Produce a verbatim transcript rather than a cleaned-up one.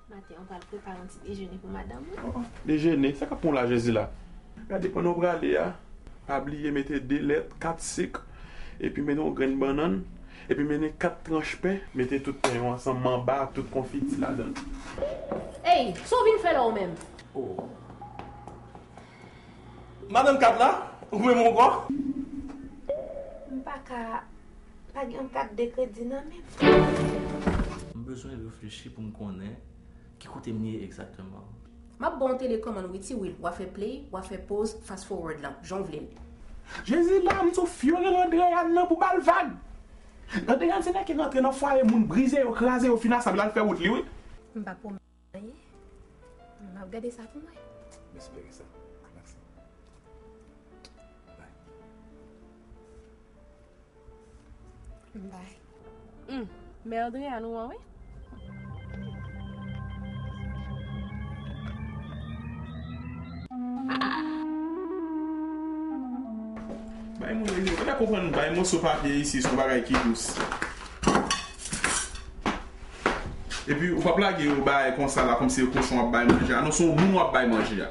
Maten, ou pral prepare yon ti dejene pou madanm ou. Oh, oh, dejene? Sa k ap pran w la, Jezi la? Gade, pandan w prale a, pa bliye mete de lèt, kat sik, epi mete yon grenn bannann, epi mete kat tranch pen, mete tout pen yo ansanm anba ak tout konfiti ladan l. Ey, sa w vin fè la ou menm? Oh. Madanm kat la, ou menm ankò? M pa ka, pa gen yon kat de kredi nan men m. M bezwen reflechi pou m konnen ki kote m ye egzakteman. M ap ba w telekomann wi, Ti Will. W a fè play, w a fè pause, fast forward lan, jan w vle l. Jezi la, m sou fyore Andréane nan pou ba l vag. Andréane se nèg ki rantre nan fwaye moun, brize yo, kraze yo, fin asab, l al fè wout li wi. M pa pwomèt anyen. M ap gade sa pou mwen. M espere sa. Mèsi. Bye. Bye. Hmm. Men Andréane ou an wi. Bay moun rezon. Ou ta konprann, bay moso papye isi, se yon bagay ki dous. Epi ou p ap lage yo bay konsa la, kòmsi se kochon w ap bay manje a. Non, se yon moun w ap bay manje a.